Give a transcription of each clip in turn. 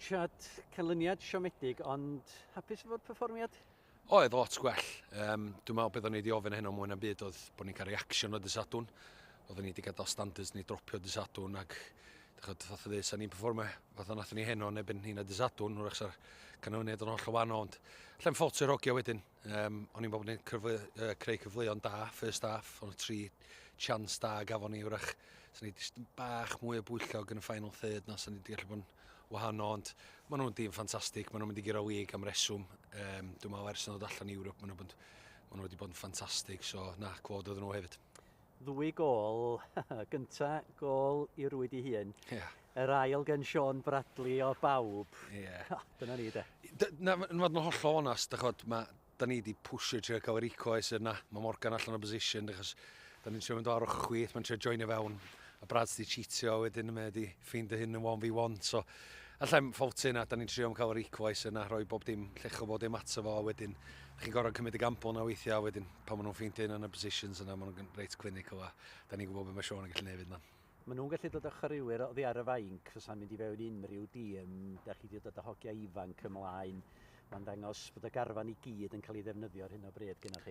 Richard, canlyniad siomedig, ond hapus efo'r perfformiad? Oedd lot gwell. Dwi'n meddwl beth o'n i wedi ofyn heno mwy na'n byd oedd bod ni'n cael reaction o dydd Sadwrn. Oedden ni wedi gadael standards ni dropio dydd Sadwrn ac chod, fath o ddeud, sa ni'n performio fatha nathon ni heno yn erbyn hynna dydd Sadwrn, wrach sa'r canlyniad yn holl o wahanol, ond lle'n ffot i'r hogia wedyn. O'n i'n bod ni'n creu cyfleoedd da, first half, o'n tri chance da gafon ni wrach. Sa ni jyst bach mwy o bwyllog yn y final third na, sa ni wedi gallu bod yn wahanol, ond maen nhw'n dîm ffantastig, maen nhw'n mynd i guro league am reswm. Dwi'n meddwl ers yn dod allan i Ewrop, maen nhw wedi bod yn ffantastig, so na, clod iddyn nhw hefyd. Ddwy gôl, gynta gôl i rwyd i hun. Yr ail gen Sean Bradley o bawb. Dyna ni de. Na, yn fod yn hollol onast, da chod, da ni wedi pwysio trio cael yr equaliser na. Mae Morgan allan o position, achos da ni'n trio mynd ar ochr chwith, mae'n trio joinio fewn. A Brad's di cheatio wedyn, mae wedi ffeindio hyn yn 1v1. So, allai'm fault yna, da ni'n trio am cael yr equaliser yna, rhoi bob dim, llecho bob dim ato fo, a wedyn chi'n gorfod cymryd y gamble na weithiau, a wedyn pan maen nhw'n ffeindio hyn yn y positions yna, maen nhw'n reit clinical, a da ni'n gwybod beth mae Sean yn gallu neud yna. Maen nhw'n gallu dod â chwaraewyr oddi ar y fainc, fysa'n mynd i fewn unrhyw dîm, da chi wedi dod â hogia ifanc ymlaen. Mae'n dangos bod y garfan i gyd yn cael ei ddefnyddio ar hyn o bryd gyda chi.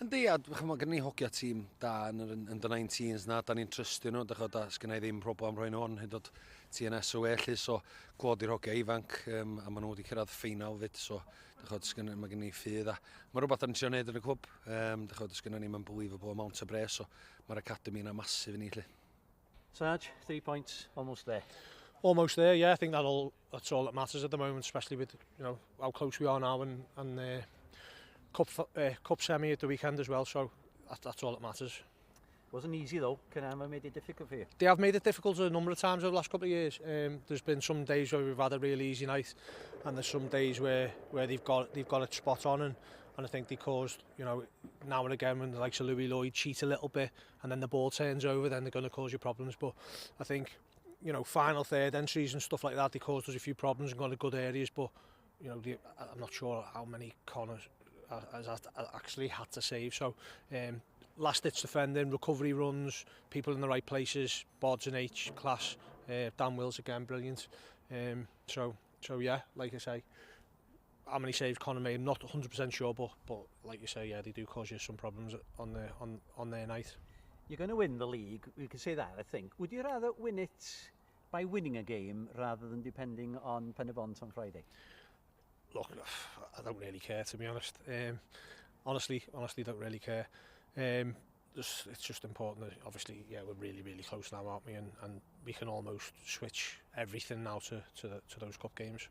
Yndi, a ch'mo', gynnon ni hogia tîm da yn yr under 19s na, da ni'n trystio nhw, dych ch'od, a sgynna i ddim problem rhoi nhw on, hyd yn oed TNS away lly, so clod i'r hogia ifanc, a maen nhw wedi cyrraedd ffeinal fyd, so dych ch'od, mae gen i ffydd, a mae rhywbeth da ni'n trio neud yn y clwb, dych ch'od, sgynna ni'm unbelievable amount o bres, so mae'r academy yna massive i ni lly. Sarge, 3 points, almost there. Almost there, yeah. I think that's all that matters at the moment, especially with how close we are now and cup semi at the weekend as well. So that's all that matters. Wasn't easy though. Caernarfon made it difficult for you. They have made it difficult a number of times over the last couple of years. There's been some days where we've had a really easy night, and there's some days where they've got it spot on, and I think they caused now and again when the likes of Louis Lloyd cheat a little bit, and then the ball turns over, then they're going to cause you problems. But I think final third entries and stuff like that, they caused us a few problems and got to good areas, but I'm not sure how many Connor has actually had to save. So last ditch defending, recovery runs, people in the right places, Bods and H class, Dan Wills again, brilliant. So yeah, like I say, how many saves Connor made, I'm not 100% sure, but like you say, yeah, they do cause you some problems on their night. You're going to win the league, we can say that, I think. Would you rather win it by winning a game rather than depending on Penybont on Friday? Look, I don't really care, to be honest. Honestly, don't really care. It's just important that obviously, yeah, we're really, really close now, aren't we? And we can almost switch everything now to those cup games.